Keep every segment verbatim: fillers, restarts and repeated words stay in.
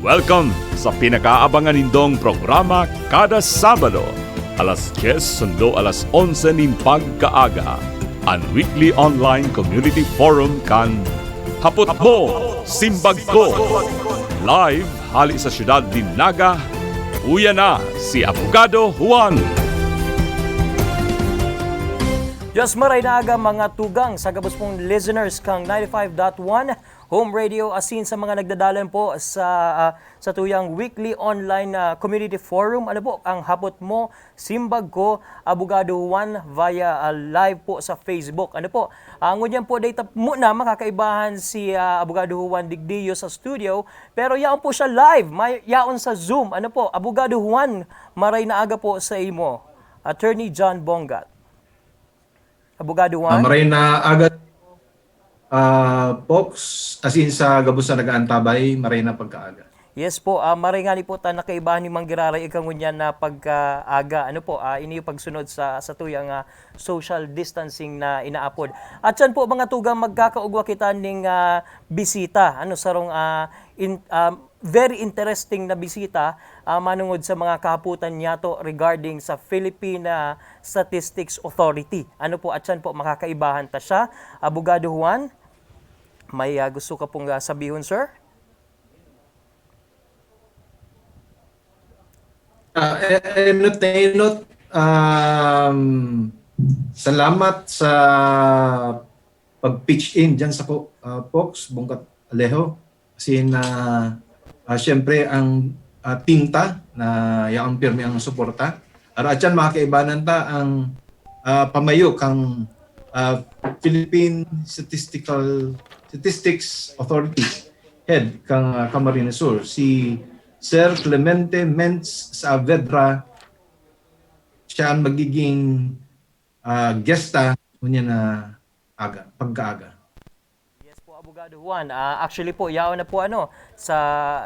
Welcome sa pinakaabangan nindong programa kada Sabado, alas dyes sundo alas onse nin pagkaaga, an weekly online community forum kan Hapot Mo, Simbag Ko. Live hali sa siyudad nin Naga, uya na si Abogado Juan. Diyos maray na aga, mga tugang, sa gabos pong listeners kang ninety-five dot one Home Radio, asin sa mga nagdadalan po sa, ah, sa tuyang weekly online, ah, community forum. Ano po, ang Hapot Mo, Simbag Ko, Abogado Juan, via, ah, live po sa Facebook. Ano po, ah, ngunyan po, data muna, makakaibahan si, ah, Abogado Juan Digdio sa studio, pero yaon po siya live, may, yaon sa Zoom. Ano po, Abogado Juan, maray na aga po sa imo. Attorney John Bongat. Abogado Ah, Juan? Maray na aga, ah, Pox, asin sa gabos na nag-aantabay, maray na pagkaaga. Yes po, ah, maray ngani po ta nakaibahan ni Mang Giraray ika ngunyan na pagkaaga. Ano po, ah, ini pagsunod sa, sa tuyang, ah, social distancing na inaapod. At yan po, mga tugang, magkakaugwa kita ning, ah, bisita. Ano, sarong, ah, in, ah, very interesting na bisita, ah, manungod sa mga kahapotan niyato regarding sa Philippine, ah, Statistics Authority. Ano po, at yan po, makakaibahan ta siya. Abogado Juan, may, ah, gusto ka pong, ah, sabihon, sir? Ah, eh, enot na enot, um, salamat sa pag-pitch in dyan sa ko, ah, Pox, Bongkat Alejo. Asin, ah, ah, siyempre, ang, ah, team ta na yaon pirmi ang suporta. Aro atyan, mga kaibanan ta, ang, ah, pamayo kang, ah, Philippine Statistical, Statistics Authority head kang, ah, Camarines Sur, si Sir Clemente Mens Saavedra. Siya ang magiging, ah, guest ta ngunyan na aga, pagkaaga. Yes po, Abogado Juan. Ah, actually po, yaon na po, ano, sa,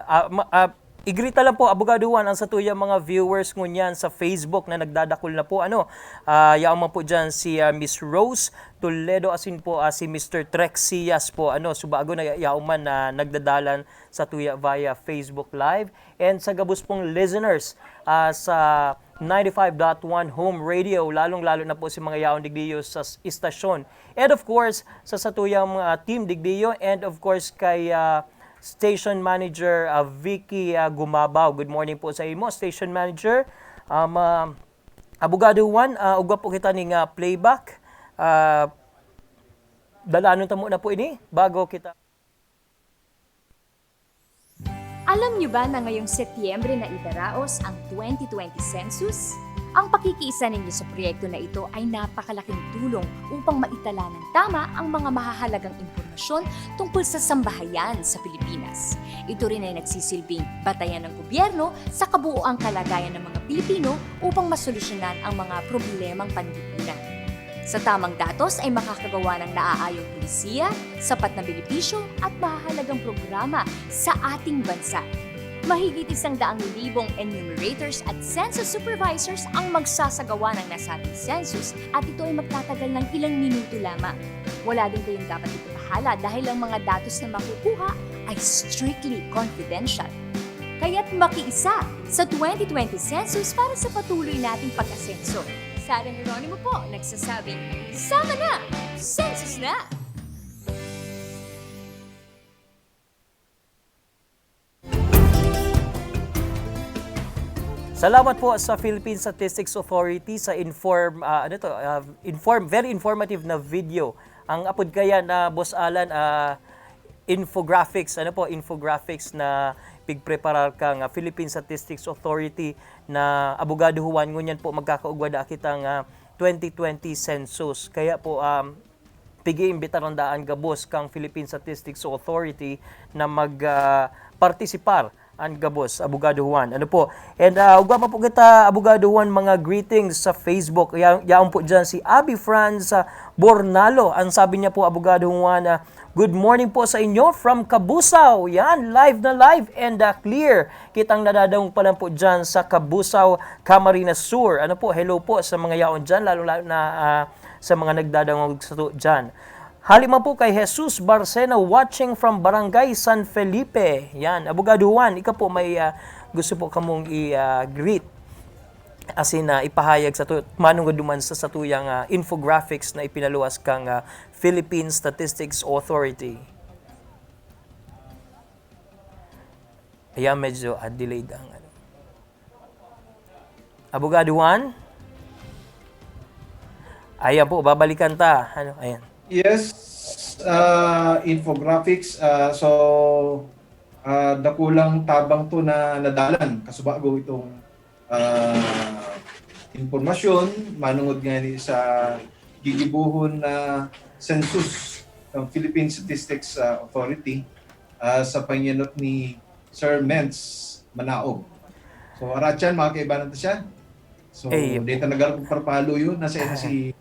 ah, ma-, ah, igrita lang po, Abogado Juan, ang satuyang mga viewers ngunyan sa Facebook na nagdadakul na po, ano, ah, yaon man po dyan si, ah, Miss Rose Toledo, asin po, ah, si Mister Trexias po, ano, subago na ya-, yaon man na nagdadalan sa tuya via Facebook Live. And sa gabos pong listeners, ah, sa ninety-five dot one Home Radio, lalong-lalo na po si mga yaon digdiyo sa s-, istasyon. And of course, sa satuyang, ah, team digdiyo, and of course kay, ah, Station Manager, ah, Vicky, ah, Gumabaw. Good morning po sa imo, Station Manager. Um, ah, Abogado Juan, ah, ugwa po kita ning, ah, playback. Ah, dalanon ta muna po ini bago kita Alam niyo ba na ngayong Setyembre na idaraos ang twenty twenty census? Ang pakikiisa ninyo sa proyekto na ito ay napakalaking tulong upang maitala ng tama ang mga mahahalagang impormasyon tungkol sa sambahayan sa Pilipinas. Ito rin ay nagsisilbing batayan ng gobyerno sa kabuoang kalagayan ng mga Pilipino upang masolusyonan ang mga problemang panlipunan. Sa tamang datos ay makakagawa ng naaayong polisiya, sapat na benepisyo at mahahalagang programa sa ating bansa. Mahigit isang daang libong enumerators at census supervisors ang magsasagawa ng nasabing census at ito ay magtatagal ng ilang minuto lamang. Wala din kayong dapat ipagkahala dahil ang mga datos na makukuha ay strictly confidential. Kaya't makiisa sa twenty twenty census para sa patuloy nating pag-asenso. Sara Geronimo po, nagsasabing, "Sama na! Census na!" Salamat po sa Philippine Statistics Authority sa inform, ah, ano to, ah, inform, very informative na video. Ang apod kaya na, Boss Alan, ah, infographics, ano po, infographics na pigpreparar kang, ah, Philippine Statistics Authority na Abogado Juan, ngunyan po magkakaugwa da kitang, ah, twenty twenty census. Kaya po, um, pig-iimbitaran da an gabos kang Philippine Statistics Authority na mag, ah, partisipar an gabos, Abogado Juan. Ano po? And, ah, ugwa pa po kita, Abogado Juan, mga greetings sa Facebook. Ya-, yaon po dyan si Abby Franz, ah, Bornalo. Ang sabi niya po, Abogado Juan, ah, "Good morning po sa inyo from Cabusao." Yan, live na live and, ah, clear. Kitang nadadangog pa lang po dyan sa Cabusao, Camarines Sur. Ano po, hello po sa mga yaon dyan, lalong-lalo na, ah, sa mga nagdadangog sa to dyan. Hali man po kay Jesus Barcena, watching from Barangay San Felipe. Yan, Abogado Juan, ika po may, ah, gusto po kamong i, ah, greet. As in, ah, ipahayag sa tu-, manungod duman sa satuyang, ah, infographics na ipinaluwas kang, ah, Philippine Statistics Authority. Ayan, medyo, ah, delayed ang ano. Abogado Juan? Ayan po, babalikan ta. Ano, ayan. Yes, ah, infographics. Ah, so, ah, dakulang tabang to na nadalan. Kasubago itong, ah, impormasyon, manungod nga ni sa gigibohon na census ng Philippine Statistics, ah, Authority, ah, sa panyanot ni Sir Mens Manaog. So, aratyan, mga kaibanan ta siya. So, Eh, data nagarapag parpalo yun. Nasa ina si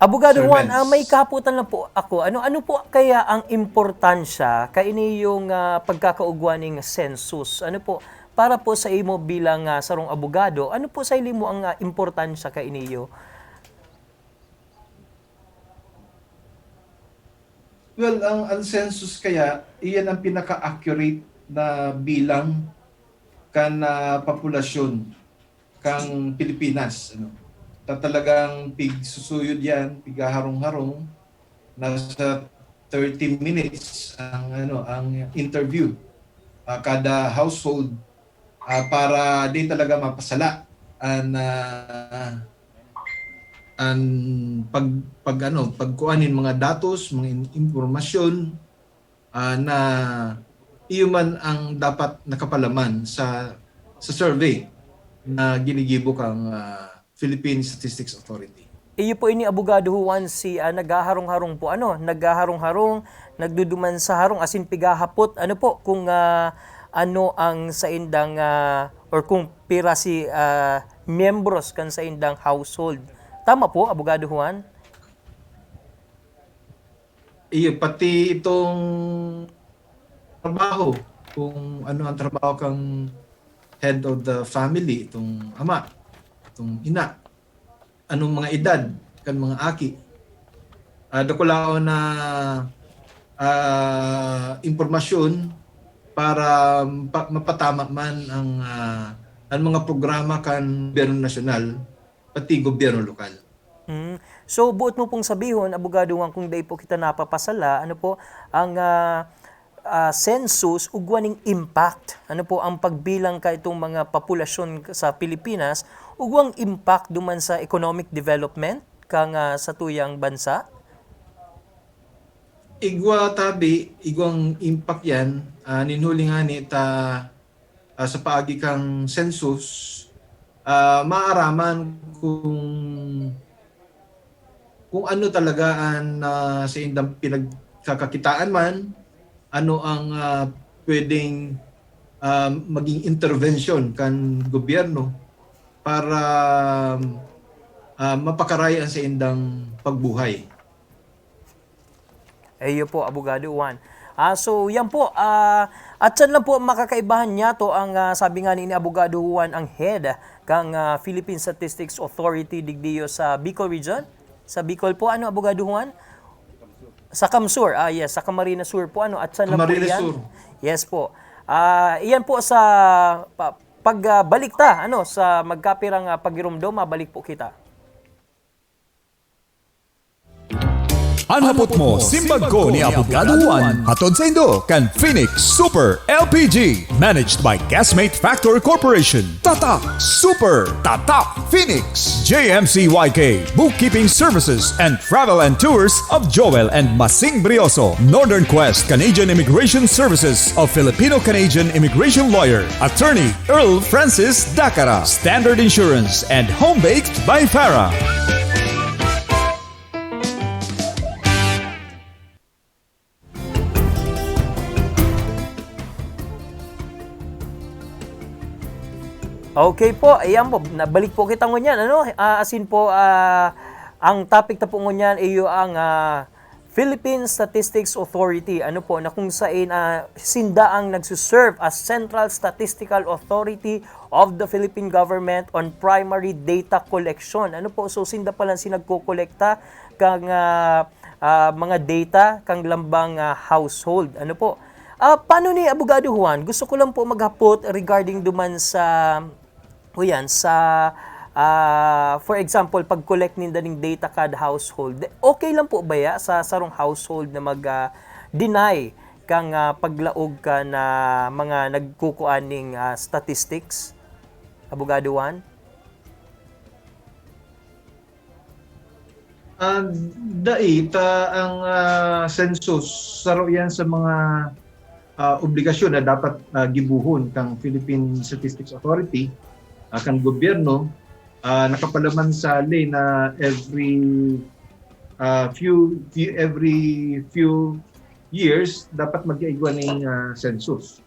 Abogado Sir Juan, Mens. Ah, may kahapotan lang po ako. Ano, ano po kaya ang importansya kaini yung, ah, pagkakaugwa ning census? Ano po, para po sa imo bilang, ah, sarong abogado, ano po sa imo ang, ah, importansya kaini yo? Well, ang, ang census kaya, iyan ang pinaka-accurate na bilang kan, ah, populasyon kan Pilipinas, ano. Ta talagang pigsusuyod yan, pighaharong-harong, nasa thirty minutes ang, ano, ang interview, ah, kada household, ah, para di talaga mapasala an, ah, an pag, pag, ano, pagkuha nin mga datos, mga in-, impormasyon, ah, na iyo man ang dapat nakapalaman sa, sa survey na ginigibo kang, ah, Philippine Statistics Authority. Iyo po ini, Abogado Juan, si, ah, naghaharong-harong po, ano, naghaharong-harong, nagduduman sa harong, asin pighahapot, ano po, kung, ah, ano ang saindang, ah, or kung pira si, ah, miyembros kan saindang household. Tama po, Abogado Juan? Iyo, pati itong trabaho, kung ano ang trabaho kang head of the family, itong ama, itong ina, anong mga edad kan mga aki. Ah, dakulaon na, ah, impormasyon para pa-, mapatama man ang, ah, ang mga programa kan gobyerno nasyonal, pati gobyerno lokal. Mm. So, boot mo pong sabihon, Abogado Juan, kung dai po kita napapasala, ano po, ang, ah, ah, census, ugwa ning impact, ano po, ang pagbilang ka itong mga populasyon sa Pilipinas, ugwang impact duman sa economic development kang, ah, satuyang bansa? Igwa tabi, igwang impact yan. Ah, nin huli ngani ta, ah, sa paagi kang census, ah, maaraman kung, kung ano talaga an, ah, saindang pinagkakakitaan man, ano ang, ah, pwedeng, ah, maging intervention kan gobyerno para, ah, mapakaray an saindang pagbuhay. Iyo po, Abogado Juan. Ah, so, yan po. Ah, at yan lang po makakaibahan niya to ang, ah, sabi nga ni, ni Abogado Juan, ang head kang, ah, Philippine Statistics Authority digdiyo sa Bicol Region. Sa Bicol po, ano, Abogado Juan? Sa CamSur. Ah, yes, sa Camarines Sur po, ano, at yan lang po Camarines yan. Sur. Yes po. Ah, iyan po sa pa-, pag, ah, balik ta, ano, sa magkapirang, ah, pagirumdom, mabalik po kita. An hapot mo, simbag ko ni Abogado Juan. Hatod saindo kan Phoenix Super L P G, managed by Gasmate Factor Corporation. Tatak Super, Tatak Phoenix, J M C Y K, Bookkeeping Services and Travel and Tours of Joel and Masing Brioso, Northern Quest Canadian Immigration Services of Filipino-Canadian Immigration Lawyer, Attorney Earl Francis Dacara, Standard Insurance and Home Baked by Farah. Okay po, ayan po, nabalik po kita ngunyan, ano, ah, as in po, ah, ang topic ta po ngunyan iyo ang, ah, Philippine Statistics Authority, ano po, na kung sain, ah, sinda ang nagsuserve as Central Statistical Authority of the Philippine Government on primary data collection. Ano po, so sinda pa lang si nagkokolekta kang, ah, ah, mga data kan lambang, ah, household. Ano po? Ah, paano ni Abogado Juan? Gusto ko lang po maghapot regarding duman sa, o yan, sa, ah, for example, pag-collect ninda ning data kada household. Okay lang po ba ya sa sarong household na mag, ah, deny kang, ah, paglaog kan mga nagkukuan ning, ah, statistics? Abogado Juan? Ah, dai ta ang, ah, census, saro yan sa mga, ah, obligasyon na dapat, ah, gibohon kang Philippine Statistics Authority, ah, kan gobyerno. Ah, nakapalaman sa ley na every, ah, few, few, every few years dapat mag-igwa ning, ah, census.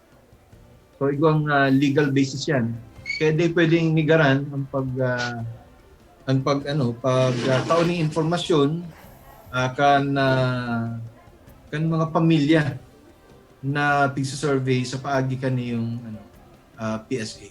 So, igwang, ah, legal basis yan. Kaya di pwedeng nigaran ang pag, ah, ang pag, ano, pag, ah, tao ning impormasyon, ah, kan, ah, kan mga pamilya na pigsusurvey sa paagi kan iyong, ano, ah, P S A.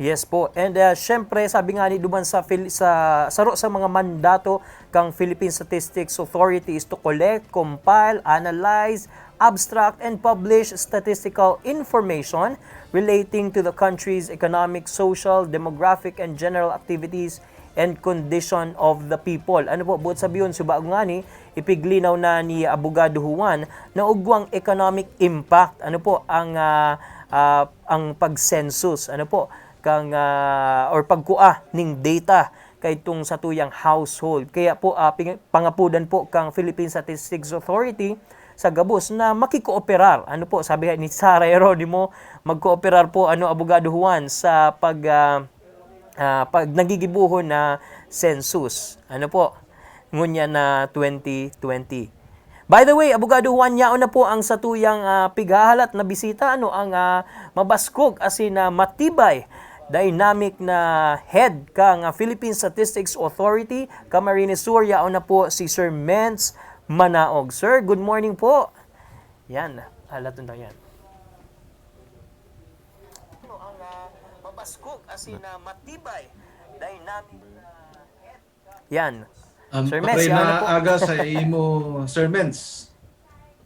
Yes po. And, ah, syempre, sabi nga ni duman sa Phil-, sa saro sa mga mandato kang Philippine Statistics Authority is to collect, compile, analyze, abstract, and publish statistical information relating to the country's economic, social, demographic, and general activities and condition of the people. Ano po, buot sabihon, subago ngani, ipiglinaw na ni Abogado Juan na ugwang economic impact, ano po, ang, ah, ah, ang pag-census, ano po, kang, ah, or pagkua ning data kaitong satuyang household. Kaya po, ah, ping-, pangapodan po kang Philippine Statistics Authority sa gabos na makikooperar. Ano po, sabi ni Sara Jeronimo, magkooperar po, ano, Abogado Juan, sa pag, ah, ah, pag nagigibohon na census. Ano po? Ngunyan na twenty twenty. By the way, Abogado Juan, yaon na po ang satuyang, ah, pighahalat na bisita, ano, ang, ah, mabaskog asin, ah, matibay, dynamic na head kang, ah, Philippine Statistics Authority, Camarines Sur, yaon na po si Sir Mens Manaog. Sir, good morning po. Yan, halat na yan. Ano ang, ah, mabaskog asin na matibay, dynamic na head? Yan. Um, Sir Mens, maray yan na na po. Aga sa imo, Sir Mens.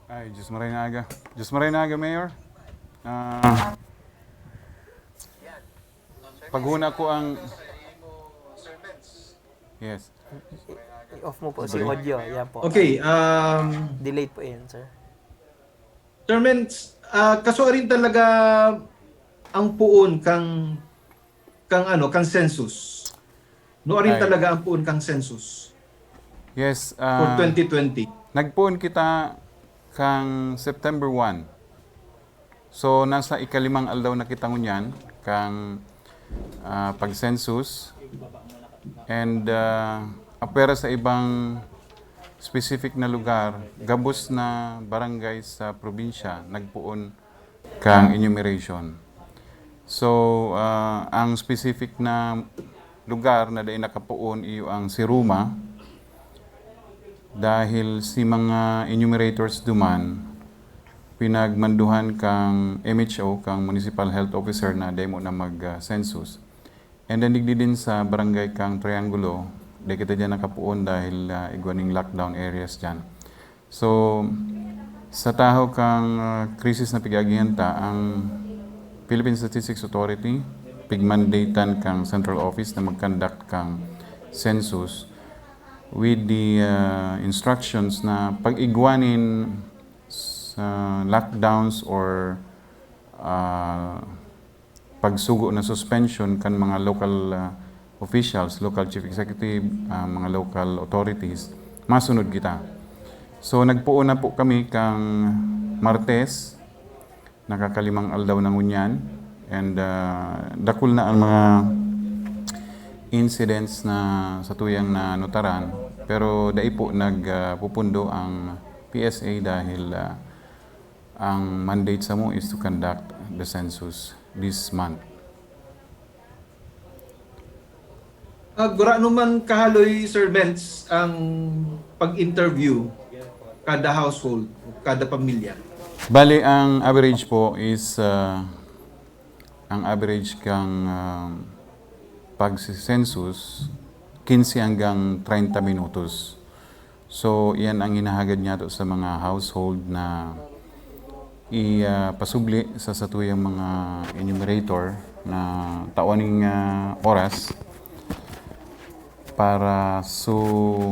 Ay, Diyos maray na aga. Diyos maray na aga, Mayor. Ah, paghuna ko ang... Yes. I-off mo po si audio. Yan po. Okay, um, Delete po yan, sir. Sir Mens, ah, kasuarin talaga ang puon kang, kang ano, kang census. Nuarin Ay. Talaga ang puon kang census Yes. for ah, twenty twenty. Nagpoon kita kang September one. So, nasa ikalimang aldaw na kita ngunyan kang, ah, pag-census. And, ah, apwera sa ibang specific na lugar, gabos na barangay sa probinsya nagpoon kang enumeration. So, ah, ang specific na lugar na dai nakapoon iyo ang Siruma, dahil si mga enumerators duman pinagmanduhan kang M H O, kang Municipal Health Officer, na dai mo na mag, ah, census. And then digdi din sa barangay kang Triangulo, dai kita diyan nakapoon dahil, ah, igwa ning lockdown areas diyan. So, sa tahaw kang, ah, krisis na pig-aagihan ta, ang Philippine Statistics Authority pigmandatean kang central office na mag-conduct kang census with the, ah, instructions na pag-igwa nin sa lockdowns or, ah, pagsugo na suspension kan mga local, ah, officials, local chief executive, ah, mga local authorities, masunod kita. So, nagpoon na po kami kang Martes, nakakalimang aldaw na ngunyan, and, ah, dakul na ang mga incidents na satuyang nanutaran, pero dai po nagpupundo ang P S A dahil, ah, ang mandate samo is to conduct the census this month. Ah, gurano man kahaloy, Sir Mens, ang pag-interview kada household, kada pamilya? Bali, ang average po is, ah, ang average kang, ah, pag-census, quince hanggang treinta minutos. So, iyan ang hinahagad niyato sa mga household na i, ah, pasubli sa satuyang mga enumerator na tawan ning, ah, oras para so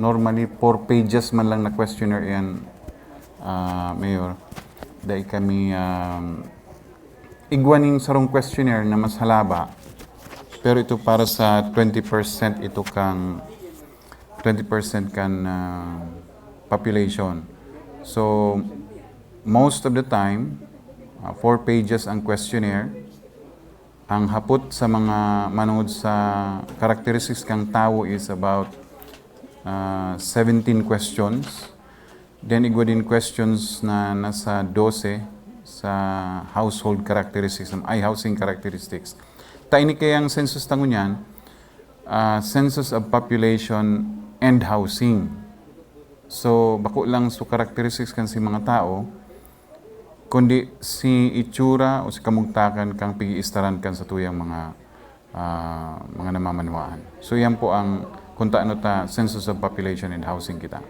normally four pages man lang na questionnaire iyan, ah, Mayor. Dai kami, um, igwa ning sarong questionnaire na mas halaba, pero ito para sa twenty percent ito kang twenty percent kan, ah, population. So, most of the time, ah, four pages ang questionnaire. Ang hapot sa mga manongod sa characteristics kang tawo is about, ah, seventeen questions. Then, igwa din questions na nasa dose sa household characteristics, ay, housing characteristics. Ta ini kayang census ta ngunyan, ah, census of population and housing. So, bako lang so characteristics kan si mga tao, kundi si itsura o si kamugtakan kang pig-iistaran kan satuyang mga, ah, mga namamanwaan. So, yan po ang kung taano ta census of population and housing kita.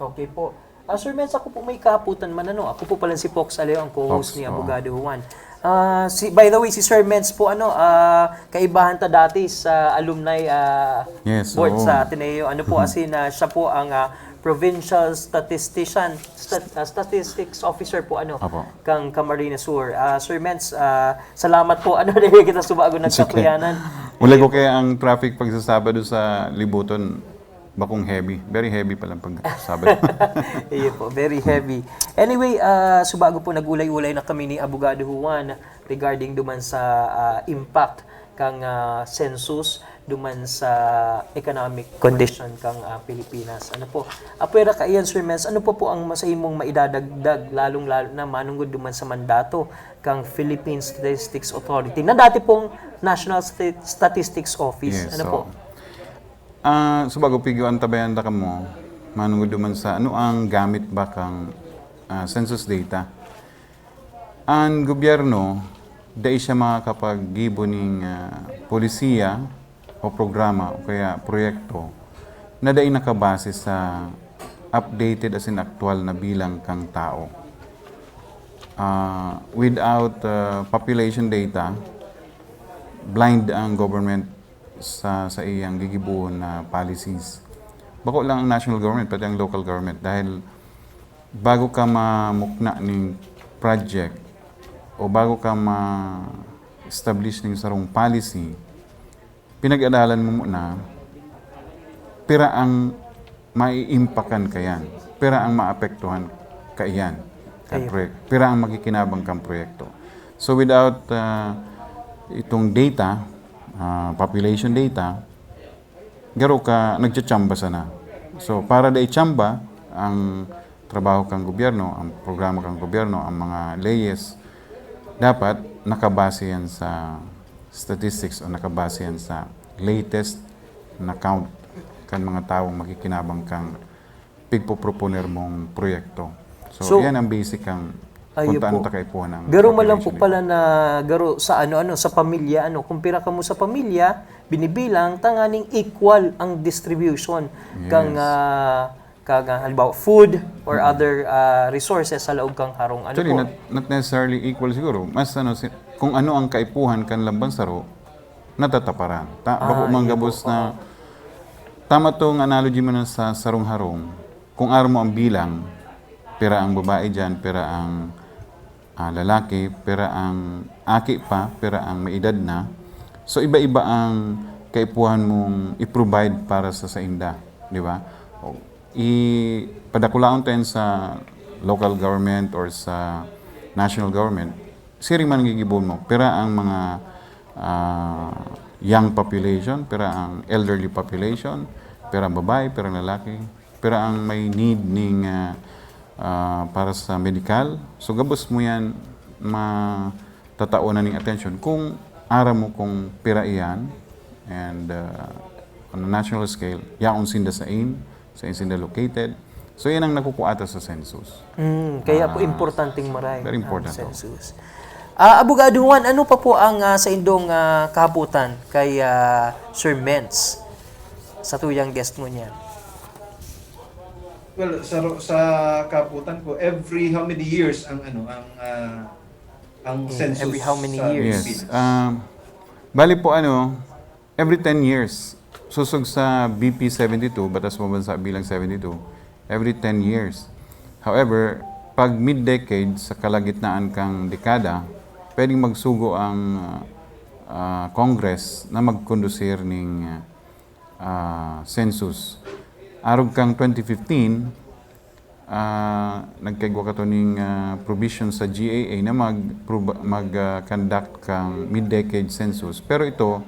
Okay po. Ah, Sir Mens, ako po may kahaputan man, ano. Ako po pala si Fox Aleo, ang co-host Fox, ni oo. Abogado Juan. Ah, si, by the way, si Sir Mens po, ano, ah, kaibahan ta dati sa alumni, ah, Yes, board oo. sa Ateneo. Ano po, as in, ah, siya po ang, ah, provincial statistician, stat-, ah, statistics officer po, ano, Apo. kang Camarines Sur. Ah, Sir Mens, ah, salamat po, ano, na kita subago It's okay. nagkakuyanan. Wala ko kaya ang traffic pag sa Sabado sa Libuton, bakong heavy. Very heavy pala pag Sabado. Iyo po, very heavy. Anyway, ah, subago po nag-ulay-ulay na kami ni Abogado Juan regarding duman sa, ah, impact kang, ah, census duman sa economic condition kang, ah, Pilipinas. Ano po? Apwera kaiyan, Sir Mens, ano pa po ang mas imong maidadagdag, lalong-lalo na manungod duman sa mandato kang Philippine Statistics Authority na dati pong National Sta-, Statistics Office? Yes, Ano so, po? Ah, subago, pigo ang tabayan ta kamo, manungod duman sa ano ang gamit ba kang, ah, census data. Ang gobyerno, dai siya makakapaggibo ning, ah, polisiya o programa o kaya proyekto na dai nakabase sa updated as in aktual na bilang kang tao. Ah, without, ah, population data, blind ang government sa, sa iyang gigibohon na policies. Bako lang ang national government, pati ang local government. Dahil bago ka mamukna ning project o bago ka ma-establish ning sarong policy, pinag-adalan mo muna pira ang maiimpakan kayan, pira ang maapektuhan kaiyan, kan Ayun. proyek-, pira ang makikinabang kang proyekto. So without, ah, itong data, ah, population data, garo ka nagchachamba sana. So para dai chamba ang trabaho kang gobyerno, ang programa kang gobyerno, ang mga leyes, dapat nakabase yan sa statistics o nakabase yan sa latest na count kan mga tawong makikinabang kang pigpoproponer mong proyekto. So, So, yan ang basic ang Ayo kung taan po. ta kaipuhan ang Garo man lang po population pala na garo sa ano-ano, sa pamilya, ano, kung pira kamo sa pamilya, binibilang, tanganing equal ang distribution Yes. kang, ah, kang, ah, halimbawa, food or other, ah, resources sa laog kang harong. Ano Actually, po? Not, not necessarily equal siguro. Mas ano, si, kung ano ang kaipuhan kan lambang saro, natataparan. Ta, Ah, bako man yun gabos po. Na, tama tong analogy mo na sa sarong harong. Kung aro mo ang bilang, pira ang babae dyan, pira ang, ah, lalaki, pira ang aki pa, pira ang may edad na. So, iba-iba ang kaipuhan mong i-provide para sa sainda, di ba? O, i-, padakulaon tayo sa local government or sa national government, siring man ang gigibohon mo. Pira ang mga, ah, young population, pira ang elderly population, pira ang babae, pira ang lalaki, pira ang may need ning, ah, ah, para sa medical. So, gabos mo yan matataonan ning atensyon kung aram mo kung pira iyan and, ah, on a national scale, yaon sinda sain, sain sinda located. So, yan ang nakukuha ta sa census. Mm, kaya po Ah, importanteng maray very important, ang census. Ah, Abogado Juan, ano pa po ang, ah, sa indong, ah, kahapotan kay, ah, Sir Mens? satuyang guest ngunyan? Well, sa ro- sa kaputan ko, every how many years ang ano, ang ah, ang Mm, census every how many sa years? Pilipinas? Yes. Um, bali po ano, every ten years, susog sa B P seventy-two, Batas Pambansa Bilang seventy-two, every ten years. However, pag mid-decade, sa kalagitnaan kang dekada, pwedeng magsugo ang ah, Congress na magkondusir ning ah, census. Arog kang twenty fifteen, ah, nagkaigwa kato ning ah, provision sa G A A na mag mag ah, conduct kang mid-decade census. Pero ito,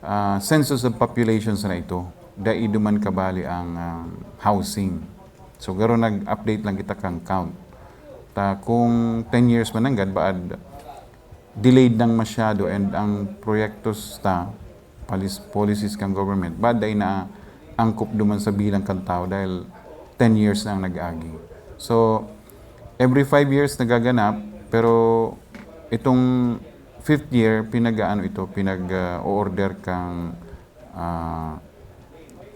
ah, census of populations na ito. Dai duman kabali ang ah, housing. So garo nag-update lang kita kang count. Ta kung ten years man nanggad, baad delayed nang masyado, and ang proyektos ta, palis- policies kang government, baad dai na angkop duman sa bilang kan tao dahil ten years na ang nag-agi. So every five years nagaganap, pero itong fifth year, pinag-aano ito, pinag-order kang ah,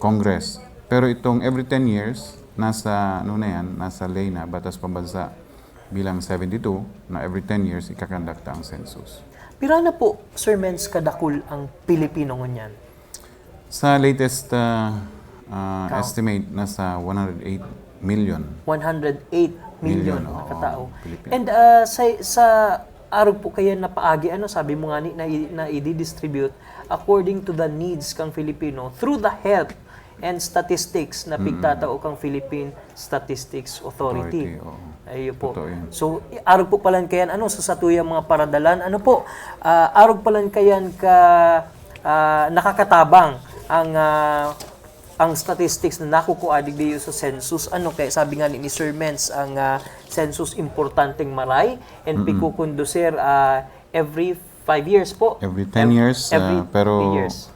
Congress. Pero itong every ten years, nasa ano na yan, nasa ley na, Batas Pambansa Bilang seventy-two, na every ten years ikakondukta ang census. Pira na po, Sir Mens, kadakul ang Pilipino ngunyan? Sa latest ah, ah, Count. Estimate, nasa one hundred eight million. One hundred eight million Million, oo, na katao. Pilipino. And ah, sa, sa arog po kaya na paagi, ano sabi mo nga ni, na, na i-distribute according to the needs kang Filipino through the health and statistics na pigtatao kang Philippine Statistics Authority. Authority, oo. Ayun po. Totoo yan. So, i- arog po palan kayan, ano, sa satuyang mga paradalan, ano po, ah, arog palan kayan ka ah, nakakatabang ang ah, ang statistics na nakukua digdi sa census. Ano kaya sabi nga ni Sir Mens, ang ah, census importanteng maray and pikukondusir ah, every five years po. Every ten Ev- years, every ah, pero three years.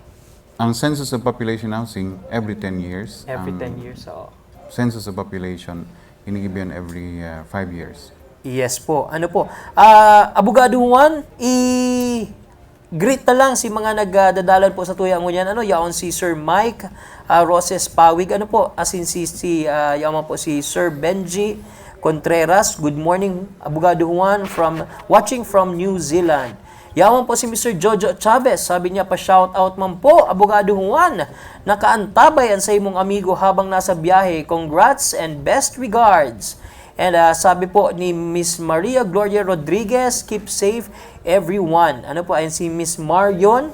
Ang Census of Population Housing, every ten years. Every Ang ten years, oo. Census of Population, inigibiyan every uh, five years. Yes po. Ano po? Ah, Abogado Juan, i-greet na lang si mga nagdadalan po sa tuya ngunyan. Ano, yaon si Sir Mike ah, Roses Pawig. Ano po? Asin si, si ah, yaon po si Sir Benji Contreras. Good morning, Abogado Juan, from watching from New Zealand. Yaon po si Mister Jojo Chavez. Sabi niya, pa-shoutout man po, Abogado Juan. Nakaantabay an sa imong amigo habang nasa biyahe. Congrats and best regards. And ah, sabi po ni Miss Maria Gloria Rodriguez, keep safe everyone. Ano po, ayan si Miss Marion,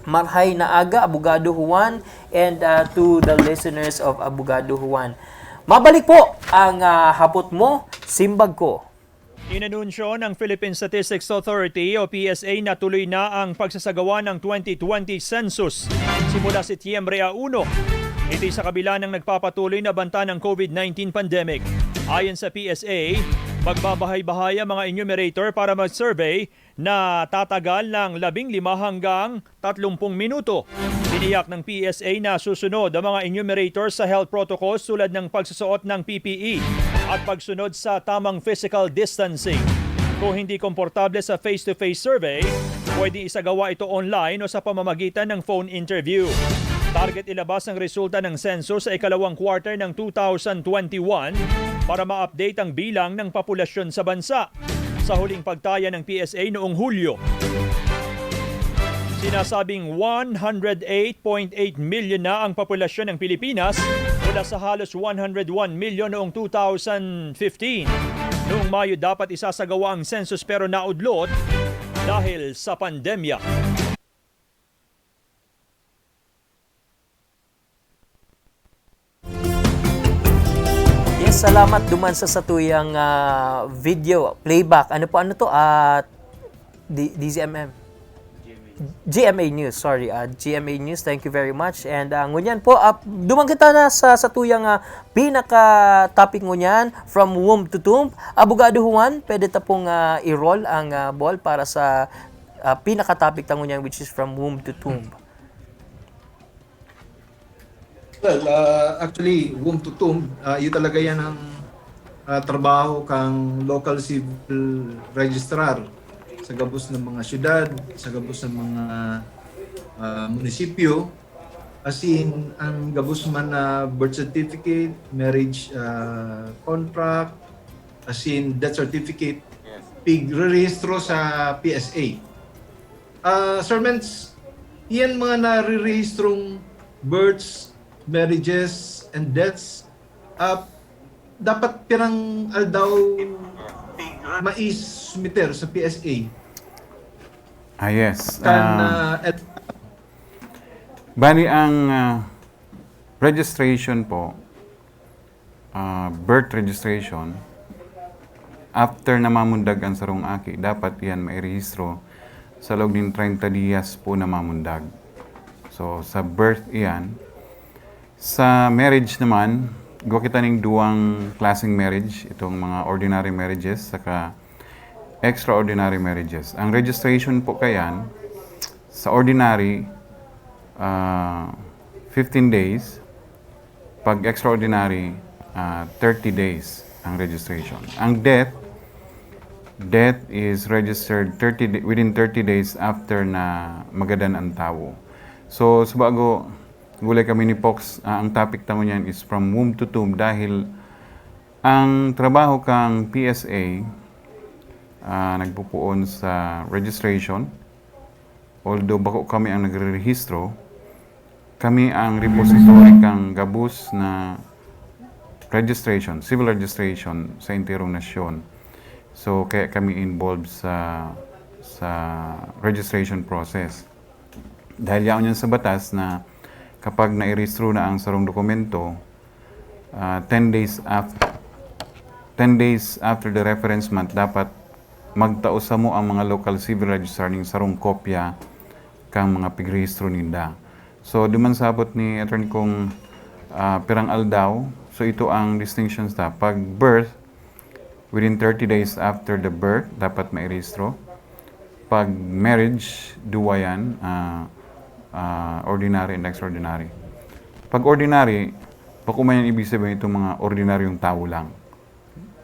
marhay na aga, Abogado Juan, and ah, to the listeners of Abogado Juan. Mabalik po ang ah, hapot mo, simbag ko. Inanunsyo ng Philippine Statistics Authority o P S A na tuloy na ang pagsasagawa ng twenty twenty census simula Setyembre a uno. Ito'y sa kabila ng nagpapatuloy na banta ng COVID nineteen pandemic. Ayon sa P S A, magbabahay-bahay ang mga enumerator para mag-survey na tatagal ng labing lima hanggang tatlumpung minuto. Tiniyak ng P S A na susunod ang mga enumerators sa health protocols tulad ng pagsusuot ng P P E at pagsunod sa tamang physical distancing. Kung hindi komportable sa face-to-face survey, pwede isagawa ito online o sa pamamagitan ng phone interview. Target ilabas ang resulta ng census sa ikalawang quarter ng two thousand twenty-one para ma-update ang bilang ng populasyon sa bansa. Sa huling pagtaya ng P S A noong Hulyo, sinasabing one hundred eight point eight million na ang populasyon ng Pilipinas mula sa halos one hundred one million noong two thousand fifteen. Noong Mayo dapat isasagawa ang census pero naudlot dahil sa pandemya. Yes, salamat duman sa satuyang ah, video playback. Ano po, ano to? Ah, D- D Z M M. G M A News, sorry. ah, G M A News, thank you very much. And ah, ngunyan po, ah, duman kita na sa satuyang ah, pinaka-topic ngunyan, from womb to tomb. Abogado Juan, pwede ta pong ah, i-roll ang ah, ball para sa ah, pinaka-topic ta ngunyan, which is from womb to tomb. Well, uh, actually, womb to tomb, uh, yun talaga yan ang uh, trabaho kang local civil registrar sa gabos ng mga syudad, sa gabos ng mga uh, munisipyo. asin ang gabos man na birth certificate, marriage, ah, contract, asin death certificate, pigrerehistro sa P S A. Ah, Sir Mens, iyan mga narerehistrong births, marriages, and deaths, ah, dapat pirang aldaw maisumiter sa P S A? Ah, yes. Kan, Ah, ah, et- Bali, ang ah, registration po, ah, birth registration, after na mamundag ang sarong aki, dapat iyan mairehistro sa loob nin treinta dias po na mamundag. So, sa birth iyan. Sa marriage naman, igwa kita ning duwang klaseng marriage, itong mga ordinary marriages saka extraordinary marriages. Ang registration po kayan, sa ordinary, ah, fifteen days. Pag extraordinary, ah, thirty days ang registration. Ang death, death is registered thirty da- within thirty days after na magadan ang tawo. So, sa bago, gulay kami ni Pox, ah, ang topic ta ngunyan is from womb to tomb dahil ang trabaho kang P S A, ah, nagpupuon sa registration. Although bako kami ang nagrerehistro, kami ang repository kang gabos na registration, civil registration sa enterong nasyon. So, kaya kami involved sa sa registration process. Dahil yaon yan sa batas na kapag nairehistro na ang sarong dokumento, ah, ten days after ten days after the reference month, dapat magtao samo ang mga local civil registrar ning sarong kopya kang mga pigrehistro ninda. So, duman sabot ni Attorney kung ah, pirang aldaw. So, ito ang distinctions ta. Pag birth, within thirty days after the birth, dapat mairehistro. Pag marriage, duwa yan, ah, ah, ordinary and extraordinary. Pag ordinary, bako man yan ibig sabihin itong mga ordinaryong tawo lang.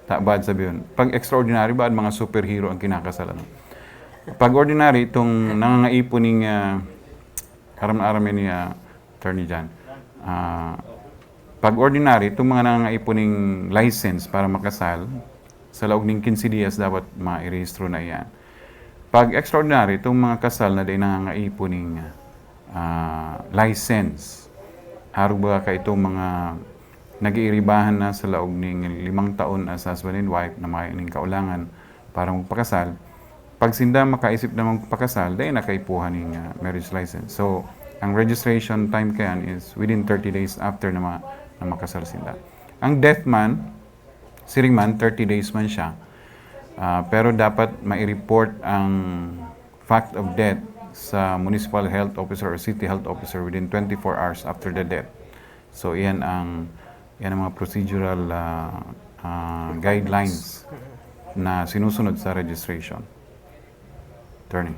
Ta, bad sabi yun. Pag extraordinary, bad mga superhero ang kinakasal, ano? Pag ordinary, itong nangangaipon ning, ah, aram-aram yan ni, ah, Attorney John. Ah, pag ordinary, itong mga nangangaipon ning license para makasal, sa laog ning quince dias dapat mairehistro na iyan. Pag extraordinary, itong mga kasal na dai nangangaipon ning, ah, license. Harog baga ka itong mga nag-iiribahan na sa laog ning limang taon as husband and wife na mayo ning kaulangan para magpakasal. Pag sinda makaisip na magpakasal, dai na kaipuhan ning, ah, marriage license. So, ang registration time kayan is within thirty days after na, ma- na makasal sinda. Ang death man, siring man, thirty days man siya. Ah, pero dapat mai-report ang fact of death sa municipal health officer or city health officer within twenty-four hours after the death. So, iyan ang, iyan ang mga procedural, ah, ah, guidelines na sinusunod sa registration. Attorney.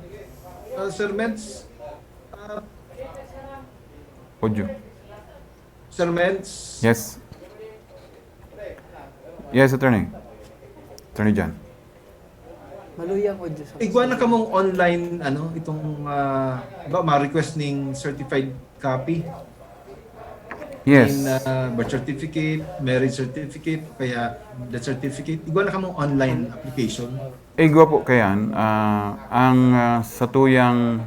Ah, Sir Mens, ah, Audio. Sir Mens, Yes. Yes, Attorney. Attorney John. Maluyang audio sa igwa na kamong online, ano, itong, ah, ba, ma-request ning certified copy? Yes. In, ah, birth certificate, marriage certificate, o kaya death certificate. Igwa na kamong online application? Igwa po kayan, ah, ang, ah, satuyang,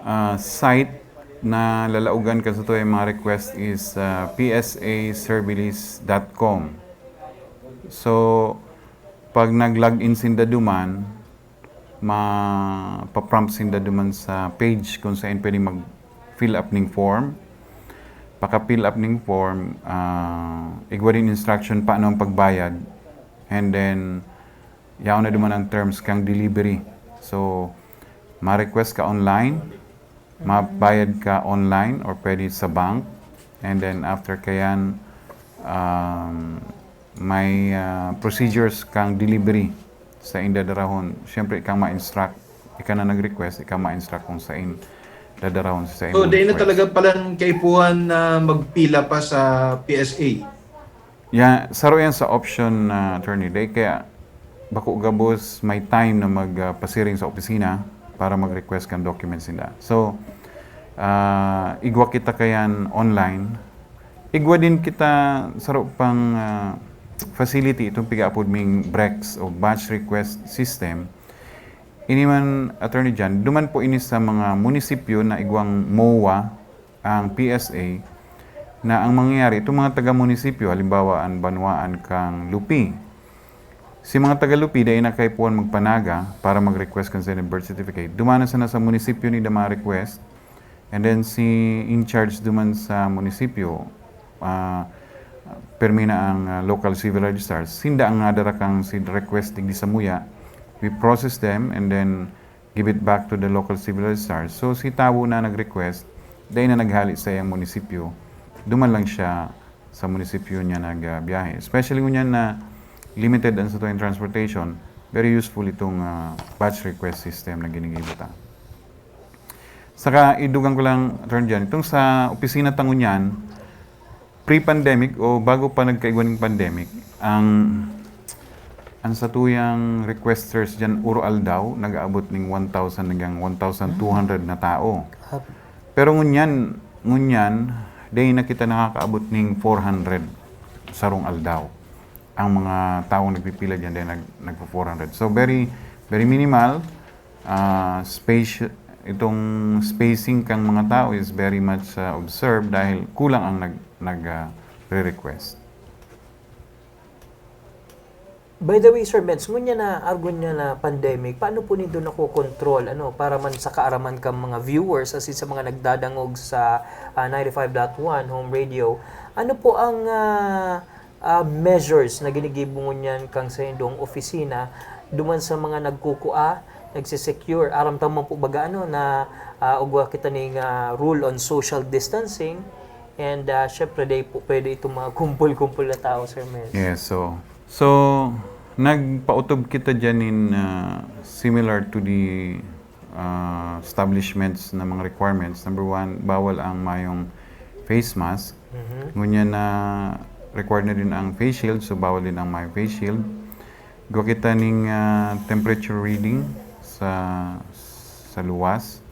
ah, site na lalaogan kan satuyang mga request is, ah, p s a servilis dot com. So, pag nag-log in sinda duman, mapaprompt sinda duman sa page kung saan pwede mag-fill up ning form. Paka-fill up ning form, ah, igwa din instruction paano ang pagbayad. And then, yaon na duman ang terms kang delivery. So, ma-request ka online, mabayad ka online or pwede sa bank. And then, after kayan, um, may, ah, procedures kang delivery sa indadarahon. Siyempre, ikaw ma-instruct, ikaw na nag-request, ikaw ma-instruct kung saan dadarahon sa So, imong dahil na request. Talaga palang kaipuhan na magpila pa sa P S A. Ya, saro yan sa option, ah, attorney. Dahil kaya bako gabos may time na magpasiring sa opisina para mag-request kan documents nila. So, Ah, igwa kita kayan online. Igwa din kita saro pang, ah, facility, itong pigaapod ming BREX o batch request system. Ini man, Attorney John, duman po ini sa mga munisipyo na igwang MOA, ang P S A, na ang mangyayari, itong mga taga-munisipyo, halimbawa, an banwaan kang Lupi. Si mga taga-Lupi, dai na kaipuhan magpanaga para mag-request kan saindang birth certificate. Duman na sana sa munisipyo ninda ma-request, and then si in charge duman sa munisipyo, ah, permi na ang, ah, local civil registrar. Sinda ang nadara kang si request digdi samuya. We process them and then give it back to the local civil registrar. So, si tawo na nag-request, dai na naghale sa iyang munisipyo. Duman lang siya sa munisipyo niya nagbiyahe. Especially ngunyan na limited ang satuyang transportation, very useful itong, ah, batch request system na ginigibo ta. Saka idugang ko lang, Attorney John, itong sa opisina ta ngunyan, pre-pandemic o bago pa nagkaigwa ning pandemic, ang, ang satuyang requesters diyan, uro-aldaw, nag-aabot ning one thousand hanggang one thousand two hundred na tao. Grabe. Pero ngunyan, ngunyan, dai na kita nakakaabot ning four hundred sarong aldaw. Ang mga taong nagpipila diyan, dai nag-, nagpo-four hundred. So, very, very minimal. Ah, space, itong spacing kang mga tao is very much, ah, observed dahil kulang ang nag-, nag-, ah, re-request. By the way, Sir Meds, ngunyan na, argon niya na pandemic, paano po nindo nakokontrol, ano, para man sa kaaraman kang mga viewers, as in sa mga nagdadangog sa, ah, ninety-five dot one Home Radio, ano po ang, ah, ah, measures na ginigibo ngunyan kang saindong opisina duman sa mga nagkukua, nagsisecure? Aram ta man po baga, ano, na, ah, igwa kita ning, ah, rule on social distancing, and, ah, syempre, dai po pwede itong mga kumpol-kumpol na tao, Sir Meds. Yes, so, so, nagpaotob kita diyan nin, ah, similar to the, ah, establishments na mga requirements. Number one, bawal ang mayong face mask. Mhm. Ngunyan na required na din ang face shield, so bawal din ang mayong face shield. Igwa kita ning, ah, temperature reading sa, sa luwas.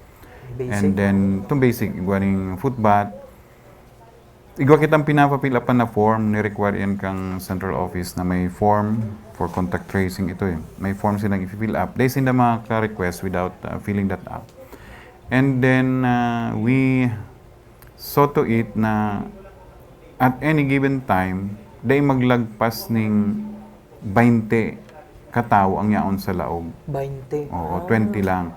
Basic. And then, itong basic, igwa ning foot bath. Igwa kitang pinapa-fill upan na form, ni-require yan kang central office na may form for contact tracing ito eh. May form silang i-fill up. Dai sinda makaka-request without, uh, filling that up. And then, uh, we saw to it na at any given time, dai maglagpas ning baynte katawo ang yaon sa laog. Baynte. Oo, Ah. twenty lang.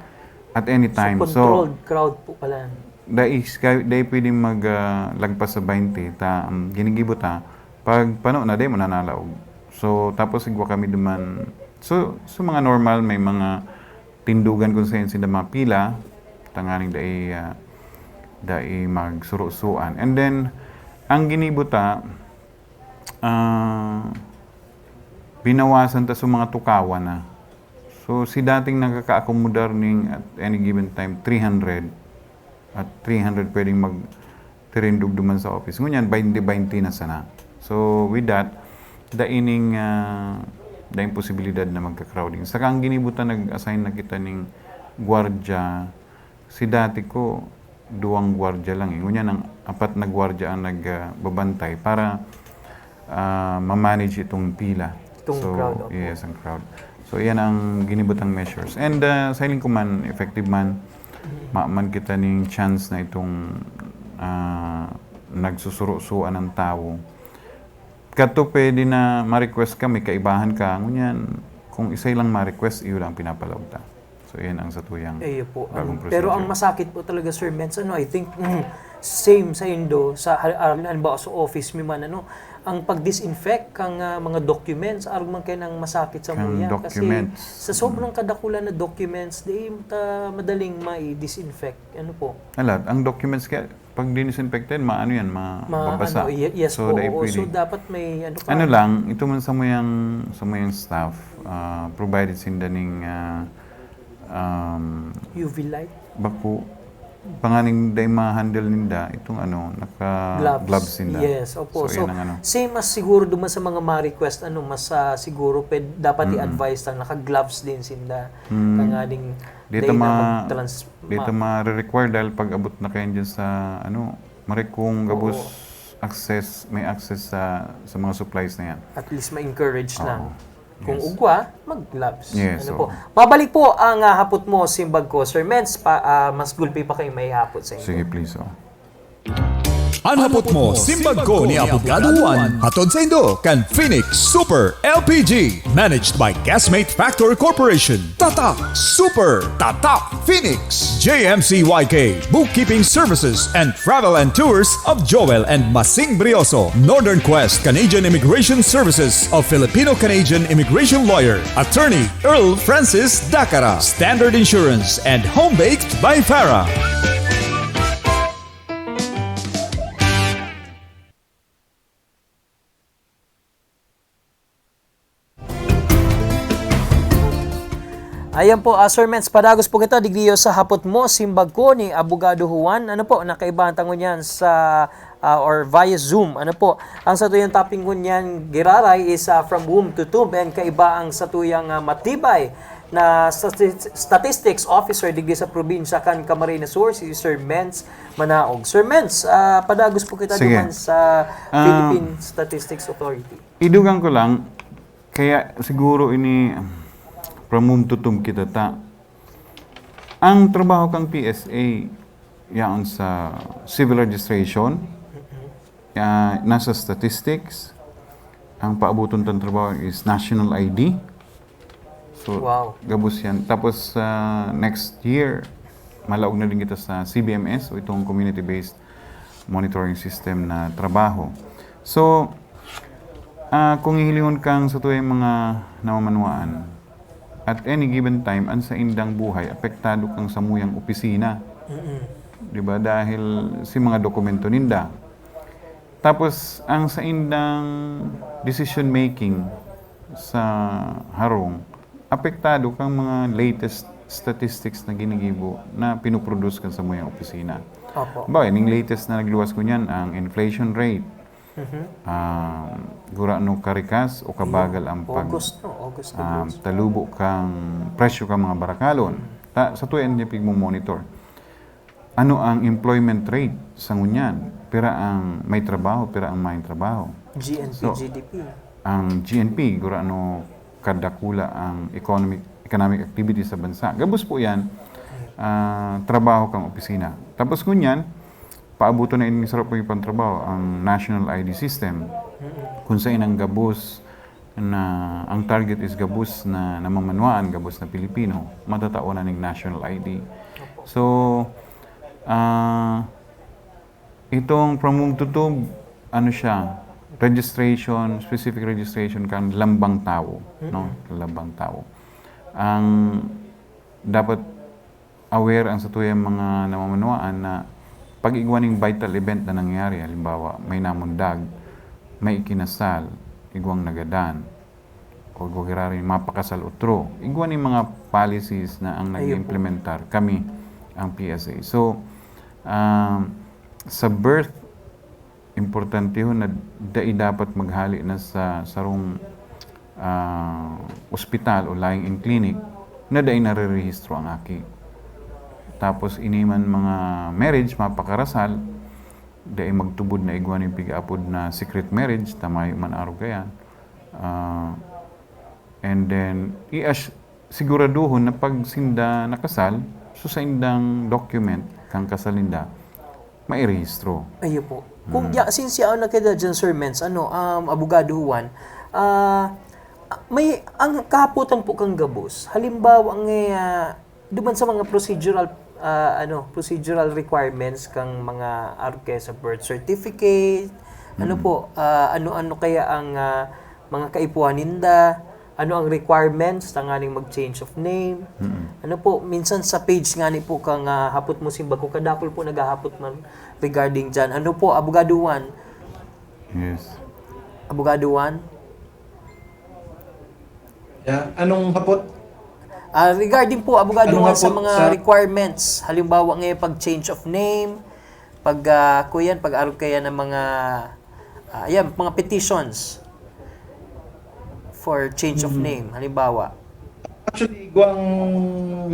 At any time. So, So, controlled crowd po pala. Dai, dai pwedeng mag, ah, lagpas sa baynte. Ta, um, ginigibo ta, pag pano na, dai mo na nalaog. So, tapos igwa kami duman. So, so mga normal, may mga tindugan kung saan sila mapila, tanganing dai, ah, dai magsuro-suan. And then, ang ginibo ta, ah, binawasan ta sa mga tukawan na. So, si dating nakakaakomodar ning at any given time, three hundred, at three hundred pwedeng magtirindog duman sa office. Ngunyan, baynte baynte na sana. So, with that, dai ning, ah, daing posibilidad na magka-crowding. Saka ang ginibo ta, nag-assign na kita ning gwardya. Si dati ko, duwang gwardya lang eh. Ngunyan, ang apat na gwardya ang nag, ah, babantay para, ah, ma-manage itong pila. Itong So, crowd, opo. yes, ang crowd. So, iyan ang ginibo tang measures. And, ah, sa hiling ko man, effective man, Mm. ma-, man kita ning chance na itong, ah, nagsusuro-suan ng tao. Kato pwede na ma-request ka, may kaibahan ka. Ngunyan, kung isay lang ma-request, iyo lang pinapalaog ta. So, iyan ang satuyang Iyo po, bagong ano, pero ang procedure. masakit po talaga, Sir Meds, ano, I think, mm, same sa indo, sa hal-, hal-, halimbawa sa office mi man, ano, ang pag-disinfect kang, ah, mga documents, arog man kayo nang masakit sa Kang muya. Kasi documents. sa sobrang Mm. kadakula na documents, di ta madaling mai-disinfect. Ano po? Alat, ang documents kaya, pag dinisinfected, maano yan, ma-, Ma-, mabasa. ano, ye-, yes So, po, dai oo. pwede. So, dapat may ano pa. Ano lang, ito man sa muyang, sa muyang staff, ah, provided sinda ning, ah, um, U V light? Bako. Panganing dai ma-handle ninda, itong ano, naka-gloves sinda. Yes, opo. So, So, yan ang ano. Same as siguro duman sa mga ma-request, ano, mas ah, siguro pwed, dapat i-advise lang, naka-gloves din sinda. Hmm. Tanganing Dito dai na ma-, mag-trans-, dito ma- ma-require dahil pag-abot na kayo dyan sa, ano, marikong gabos Oo. access, may access sa, sa mga supplies na yan. At least ma-encourage lang. Oo. Kung Yes. ugwa, mag-gloves. Yes, Ano po? oo. Pabalik po ang ah, hapot mo, simbag ko, Sir Mens, pa, ah, mas gulpi pa kayo may hapot sa inyo. Sige, please, oh. An hapot mo, simbag ko ni Abogado Juan, hatod sa indo kan Phoenix Super L P G. Managed by Gasmate Factor Corporation. Tatak Super, Tatak Phoenix, J M C Y K, Bookkeeping Services and Travel and Tours of Joel and Masing Brioso, Northern Quest Canadian Immigration Services of Filipino-Canadian Immigration Lawyer, Attorney Earl Francis Dacara, Standard Insurance and Home Baked by Farah. Ayan po, ah, Sir Mens, padagos po kita, digdiyo sa hapot mo, simbag ko ni Abogado Juan. Ano po, nakaibahan ta ngunyan sa, ah, or via Zoom. Ano po, ang satuyang topic ngunyan, giraray, is ah, from womb to tomb, and kaiba ang satuyang ah, matibay na stati- statistics officer digdi sa probinsya kan Camarines Sur, si Sir Mens Manaog. Sir Mens, ah, padagos po kita Sige. Duman sa Ah, Philippine Statistics Authority. Idugang ko lang, kaya siguro ini from whom to tomb kita ta. Ang trabaho kang P S A, yaon sa civil registration, ya, nasa statistics, ang paabuton tang trabaho is national I D. So, Wow. gabos yan. Tapos, ah, next year, malaog na din kita sa C B M S o itong community-based monitoring system na trabaho. So, ah, kung hihilingon kang sa tuwing mga namamanwaan, at any given time, ang saindang buhay, apektado kang samuyang opisina. Di ba? Dahil si mga dokumento ninda. Tapos, ang saindang decision making sa harong, apektado kang mga latest statistics na ginigibo na pinuproduce kan samuyang opisina. Opo. Ba, ining latest na nagluwas ko niyan, ang inflation rate. Ah, gurano karikas o kabagal ang pag August, no? August ah, nagluwas. Talubo kang presyo kang mga barakalon. Ta, sa tuyan niya pigmo-monitor. Ano ang employment rate sa ngunyan? Pira ang may trabaho, pira ang may trabaho? G N P, So, G D P. Ang G N P, gurano kadakula ang economic economic activity sa bansa. Gabos po yan, ah, trabaho kang opisina. Tapos ngunyan, paabuton na ining sarap pang trabaho, ang national I D system. Kung sa inang gabos na, ang target is gabos na namamanwaan, gabos na Pilipino, matatao na ning national I D. So, ah, itong from womb to tomb, ano siya, registration, specific registration kan lambang tawo, no? Lambang tawo. Ang dapat aware ang satuyang mga namamanwaan na pag igwa ning vital event na nangyari, halimbawa, may namundag, may ikinasal, igwang nagadan, o igwa giraray mapakasal otro. Igwa ning mga policies na ang Ayun po. nag-implementar, kami, ang P S A. So, um, sa birth, importante yun na dai dapat maghali na sa sarong, ah, ospital o lying-in clinic na dai narerehistro ang aki. Tapos, ini man mga marriage, mapakarasal, dai magtubod na igwa ning pig-apod na secret marriage, ta mayo man arog kaya. Ah, and then, i-ass-, siguraduhon na pag sinda nakasal, so saindang document kang kasal ninda, mairehistro. Ayo po. Kung ya, since yaon na kita dyan, Sir Mens, ano, um, Abogado Juan, ah, may, ang kahapotan po kang gabos, halimbawa, ang, eh, ah, duman sa mga procedural, ah, ano, procedural requirements kang mga arog kaya sa birth certificate, ano po, ah, ano-ano kaya ang, ah, mga kaipuhan ninda, ano ang requirements tanganing mag-change of name. Ano po, minsan sa page ngani po kang, ah, hapot mo simbag ko, kadakul po naghahapot man regarding dyan. Ano po, Abogado Juan? Yes. Abogado Juan? Yeah. Anong hapot? Ah, regarding po, abogado, Ano nga nga sa po mga sa requirements, halimbawa ngayon, pag change of name, pag, ah, kuyan, pag-arog kaya ng mga, ah, ayan, mga petitions for change of Mhm. name, halimbawa. Actually, igwang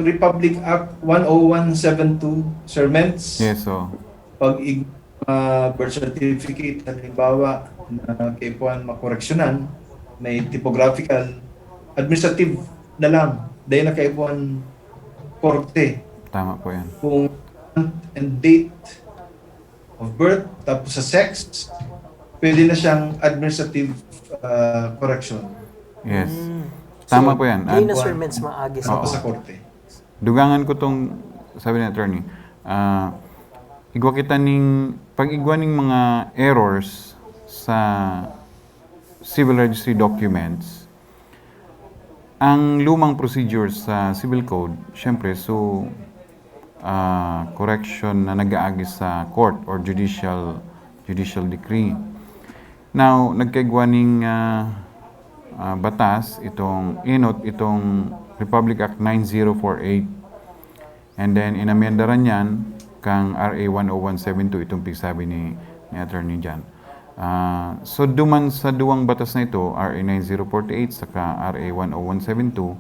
Republic Act one oh one seven two, Sir Mens, Yes, so. pag ig-, ah, birth certificate, halimbawa, na kaipuhan makoreksyonan, may typographical, administrative na lang, dahil na kaipuhan korte. Tama po yan. Kung month and date of birth, tapos sa sex, pwede na siyang administrative, ah, correction. Yes. Mm. Tama So, po yan. dili na, At Sir Mens, maagi sa Oo. Sa korte. Dugangan ko tong, sabi ni attorney, ah, igwa kita ning, pag-igwa ning mga errors sa civil registry documents, ang lumang procedure sa civil code, syempre, so, ah, correction na nag-aagi sa court or judicial judicial decree. Now, nagkaigwa ning, ah, ah, batas itong inot, itong Republic Act nine zero four eight. And then, inamyendaran yan kang R A one oh one seven two, itong pigsabi ni, ni Attorney Jan. Ah, so, duman sa duwang batas na ito, R A nine zero forty eight saka R A one oh one seven two,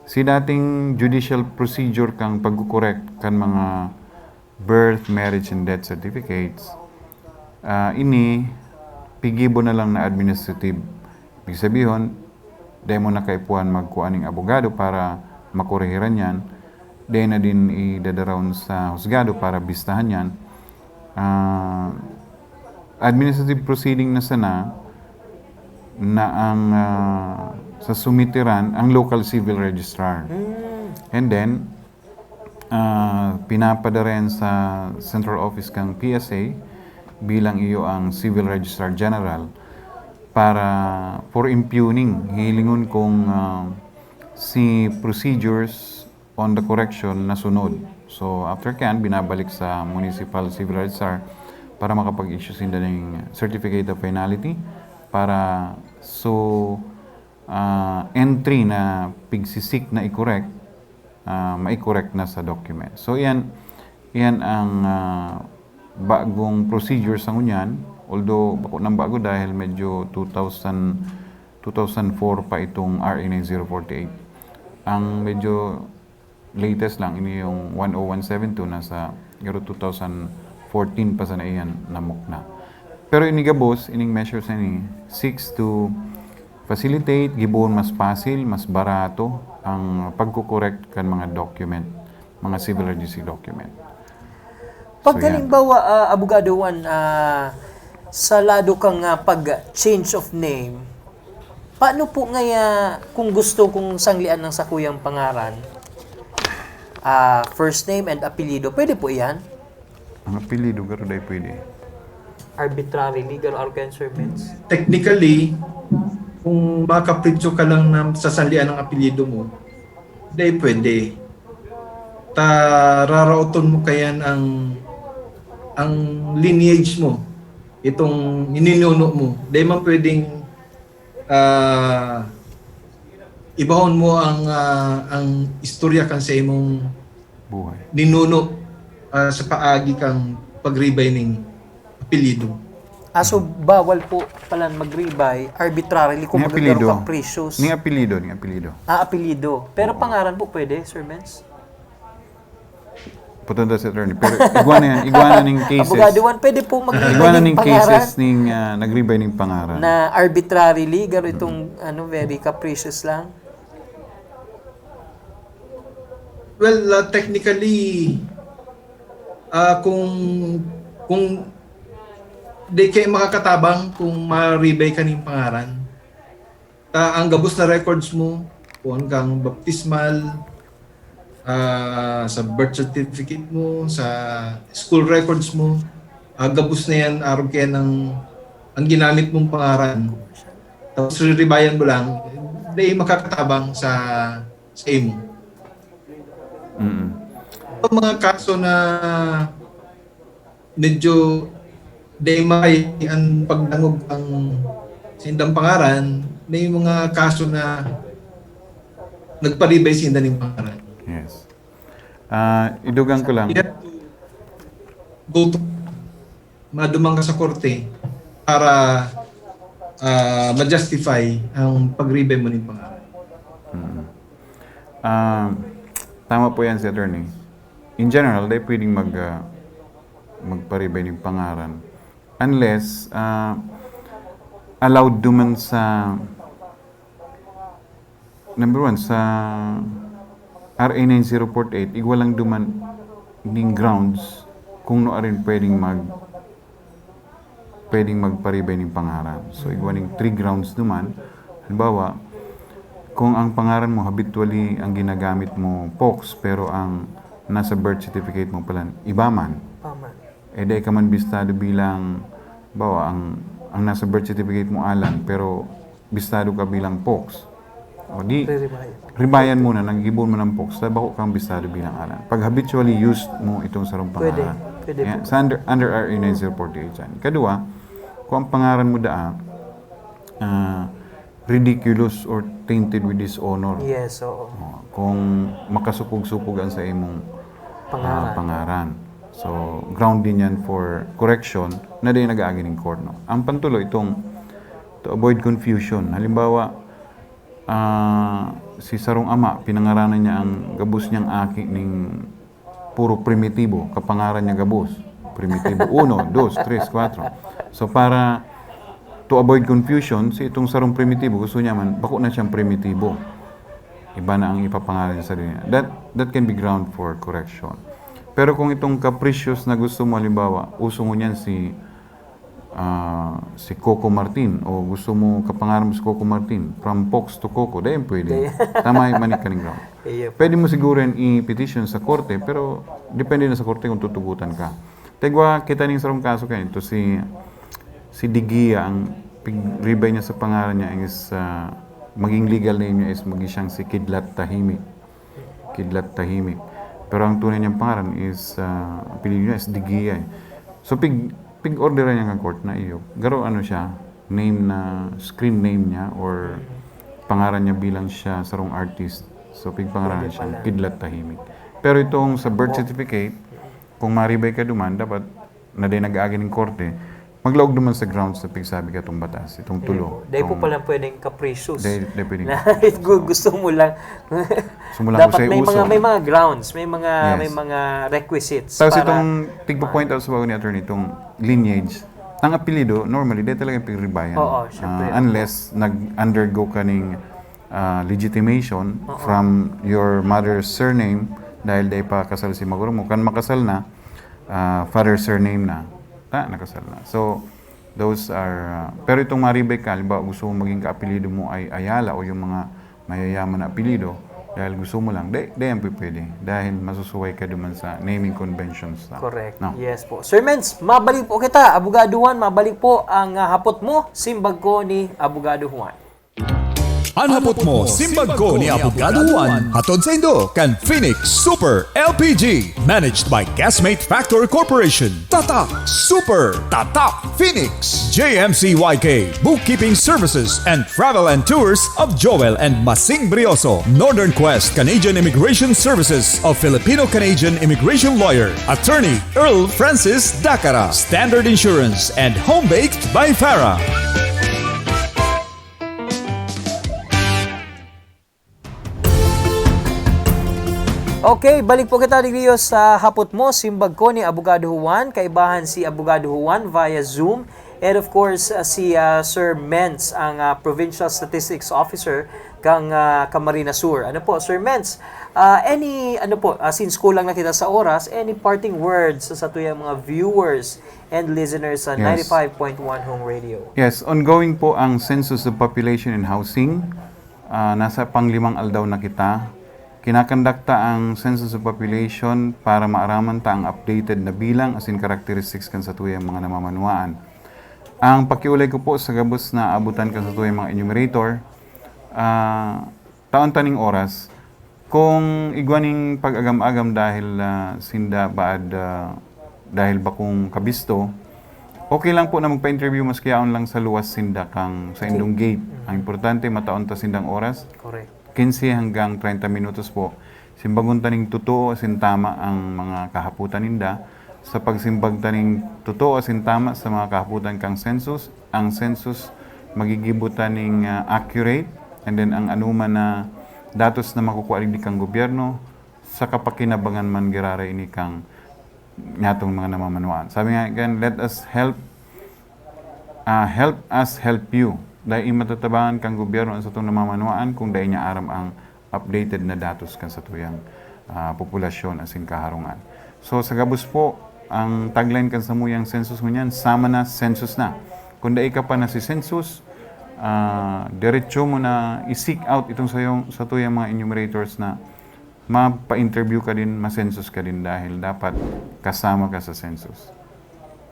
si dating judicial procedure kang pagkukorek kan mga birth, marriage, and death certificates, ah, ini pigibo na lang na administrative. Ibig sabihon, dai mo na kaipuhan magkua ning abogado para makorehiran yan. Dai na din idadaraon sa husgado para bistahan yan. Ah, administrative proceeding na sana na ang, ah, sa sumitiran ang local civil registrar. Mm. And then, ah, pinapadara yan sa central office kang P S A bilang iyo ang civil registrar general para for impugning, hilingon kung, ah, si procedures on the correction nasunod. So, after kan, binabalik sa municipal civil registrar para makapag-issue sinda ning certificate of finality para so, ah, entry na pigsisik na i-correct, ah, mai-correct na sa document. So, iyan, iyan ang, ah, bagong procedure sa ngunyan. Although, bako nang bago dahil medyo two thousand, two thousand four pa itong R A nine zero forty eight. Ang medyo latest lang, ini yung one oh one seven two, nasa siguro two thousand fourteen pa sana iyan namukna. Pero ini gabos, ining measures na ini, seeks to facilitate, gibohon mas pasil, mas barato ang pagko-correct kan mga document, mga civil registry document. Pag So, yan. halimbawa, ah, Abogado Juan, ah, sa lado kang, ah, pag-change of name, paano po ngaya kung gusto kong sanglian ng sakuyang pangaran, ah, first name and apelyido, pwede po iyan? Ang apelyido, pero dai pwede. Arbitrarily, garo arog kayan, Sir Mens? Technically, kung makapritsyo ka lang na sasanlian ang apelyido mo, dai pwede. Ta raraoton mo kayan ang ang lineage mo, itong ninuno mo. Dai man pwedeng, ah, ibahon mo ang, ah, ang istorya kan sa imong Buhay. ninuno, ah, sa paagi kang pagribay ning apelyido. Ah, so bawal po pala mag-ribay arbitrarily, kung Ning magagaro apelyido. Capricious. Ning apelyido, ning apelyido. Ah, apelyido. Pero Oo. Pangaran po pwede, Sir Mens? Putanda sa attorney. Pero igwa na yan. Igwa na ning cases. Abogado Juan, pwede po mag-ribay Igwa na ng ning pangaran? Cases ning, ah, nag-ribay ning pangaran. Na arbitrarily, garo itong ano, very capricious lang. Well, ah, technically, ah, kung kung di kayo makakatabang kung ma-ribay ka ning pangaran. Ta ang gabos na records mo, kung kang baptismal, ah, sa birth certificate mo, sa school records mo, ah, gabos na yan, arog kaya ng ang ginamit mong pangaran. Tapos riribayan mo lang, di makakatabang sa sa imo. Mm. Ang mga kaso na medyo di maay ang pagdangog ang sindang pangaran, may mga kaso na nagparibay sinda ning pangaran. Yes. Ah, idugang ko lang. You have to go to, maduman ka sa korte para ah, ma-justify ang pagribay mo ning pangaran. Ah, tama po yan si attorney. In general, dahil pwedeng mag, ah, magparibay ning pangaran. Unless ah, allowed duman sa, number one, sa R A nine zero four eight, igwa lang duman ning grounds kung no arin pwedeng mag pwedeng magparibay ning pangaran. So, igwa ning three grounds duman. Halimbawa, kung ang pangaran mo habitually ang ginagamit mo, Pox, pero ang nasa birth certificate mo pala, iba man. Paman. Eh, dai ka man bistado bilang, bawa, ang, ang nasa birth certificate mo, Alan, pero bistado ka bilang Pox. O di, Riribayan. ribayan mo na, naggibo mo ng Pox, sa bako kang bistado bilang Alan. Pag habitually used mo itong sarong Pwede. pangaran. Pwede Yeah, po. sa under, under R A nine zero four eight yan. Kadua, kung ang pangaran mo daa, ah, ridiculous or tainted with dishonor. Yes, oo. Oh, kung makasupog-supog ang sa imong ah, Pangaran. pangaran. So, ground din yan for correction na din nag-aagi ng court. No? Ang pantulo, itong to avoid confusion. Halimbawa, ah, si sarong ama, pinangaranan niya ang gabos niyang aki ning puro primitibo, kapangaran niya gabos. Primitibo uno, dos, tres, kuwatro. So, para to avoid confusion, si itong sarong primitibo, gusto niya man, bako na siyang primitibo. Iba na ang ipapangalan niya sa sarili niya. That, that can be ground for correction. Pero kung itong capricious na gusto mo, halimbawa, uso ngunyan si ah, si Coco Martin, o gusto mo kapangaran mo si Coco Martin, from Pox to Coco, dahil pwede. Tama yung manik kaning ground. Iya po. Pwede mo siguro yan i-petition sa korte, pero depende na sa korte kung tutugutan ka. Tegwa, kita ning sarong kaso kayo, ito si, si Digia, ang pig-, ribay niya sa pangaran niya is, ah, maging legal name niya is maging siyang si Kidlat Tahimik. Kidlat Tahimik. Pero ang tunay niyang pangaran is, ah, apelyido niya is Digia eh. So, pig, pig-orderan niya ng court na iyo. Garo ano siya, name na, screen name niya or pangaran niya bilang siya sarong artist. So, pig pangaran Pwede siya, pala. Kidlat Tahimik. Pero itong sa birth certificate, kung maribay ka duman, dapat na din nag-aagi ng korte, maglaog naman sa grounds na pigsabi katong batas, itong tulo. Dahil po Kung- pala pwedeng capricious. Dahil, dahil pwedeng Na gu- gusto mo lang. Gusto mo lang Dapat may usay-uso. mga may mga grounds, may mga Yes. may mga requisites Tapos para itong tigpo-point out sa bago ni attorney, itong lineage. Ang apelyido, normally, dahil talaga pigribayan. Oo, syempre. Ah, unless nag-undergo ka ning ah, legitimation Oo. from your mother's surname, dahil dahil pa kasal si magulang mo, kan makasal na, ah, father's surname na, ta, nakasal na. So, those are, ah, pero itong maribay ka, halimbawa gusto mo maging kaapelyido mo ay Ayala o yung mga mayayaman na apelyido, dahil gusto mo lang, di, di yan pwede. Dahil masusuway ka duman sa naming conventions na. Correct. No? Yes po. Sir Mens, mabalik po kita. Abogado Juan, mabalik po ang ah, hapot mo. Simbag ko ni Abogado Juan. An hapot mo, simbag ko ni Abogado Juan. Hatod sa indo kan Phoenix Super L P G. Managed by Gasmate Factor Corporation. Tatak Super! Tatak Phoenix! J M C Y K Bookkeeping Services and Travel and Tours of Joel and Masing Brioso. Northern Quest Canadian Immigration Services of Filipino-Canadian Immigration Lawyer, Attorney Earl Francis Dacara. Standard Insurance and Home Baked by Farah. Okay, balik po kita, Digriyo, sa hapot mo. Simbag ko ni Abogado Juan, kaibahan si Abogado Juan via Zoom. And of course, uh, si uh, Sir Mens, ang uh, Provincial Statistics Officer kang uh, Camarines Sur. Ano po, Sir Mens, uh, any, ano po, uh, since kulang na kita sa oras, any parting words sa satuyang mga viewers and listeners sa Yes. ninety-five point one Home Radio? Yes, ongoing po ang Census of Population and Housing. Ah, nasa panglimang aldaw na kita. Kinakandakta ang Census of Population para maaraman ta ang updated na bilang asin characteristics kan satuyang mga namamanwaan. Ang pakiulay ko po sa gabos na abutan kan satuyang mga enumerator, ah, taon taning oras, kung igwa ning pag-agam-agam dahil ah, sinda baad ah, dahil bakong kabisto, okay lang po na magpa-interview maski yaon lang sa luwas sinda kang sa indong gate. Ang importante, mataon ta sindang oras. Correct. quince hanggang treinta minutos po. Simbagon ta ning totoo asin tama ang mga kahapotan ninda. Sa pagsimbag ta ning totoo asin tama sa mga kahapotan kan census, ang census magigibo ta ning, ah, accurate, and then ang anoman na datos na makukua digdi kan gobyerno, sa kapakinabangan man giraray ini kan nyatong mga namamanwaan. Sabi nga kan, "Let us help, ah, help us help you." Dai matatabangan kan gobyerno an satong namamanwaan kung dai niya aram ang updated na datos kan satuyang, ah, populasyon asin kaharungan. So, sa gabos po, ang tagline kan samuyang census ngunyan, "Sama na, census na." Kung dai ka pa nasi-census, ah, diretso mo na i-seek out itong sayong, satuyang mga enumerators na mapa-interview ka din, ma-census ka din dahil dapat kasama ka sa census.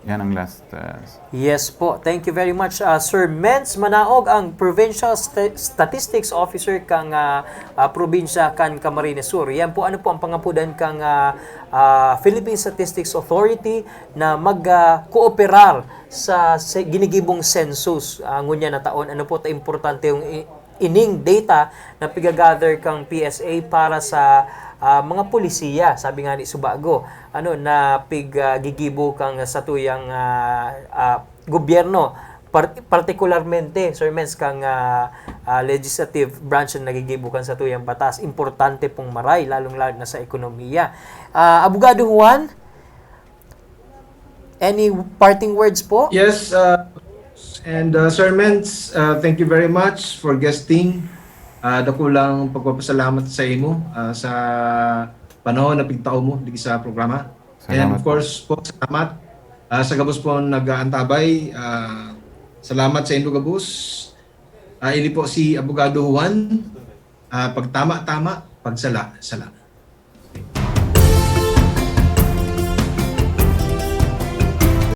Yan ang last, ah, Yes po. Thank you very much, ah, Sir Mens Manaog, ang Provincial Sta- Statistics Officer kang ah, ah, probinsya kan Camarines Sur. Yan po, ano po ang pangapodan kang ah, ah, Philippine Statistics Authority na mag-kooperar sa, sa ginigibong census ah, ngunyan na taon? Ano po ta importante yung i- ining data na pigagather kang P S A para sa ah, mga polisiya, sabi nga ni Subago, ano, na pig ah, gigibo kang satuyang ah, ah, gobyerno, par- partikularmente, Sir Mens, kang ah, ah, legislative branch na nagigibo kan satuyang batas. Importante pong maray, lalong-lalo na sa ekonomiya. Ah, Abogado Juan, any parting words po? Yes, uh, and uh, Sir Mens, uh, thank you very much for guesting. Uh, dakulang pagpapasalamat sa imo uh, sa panahon na pigtao mo dito sa programa. And Salamat of course po, salamat uh, sa gabos po nag-aantabay. Uh, salamat sa indo gabos. Uh, ini po si Abogado Juan. Uh, pagtama-tama, pagsala-sala.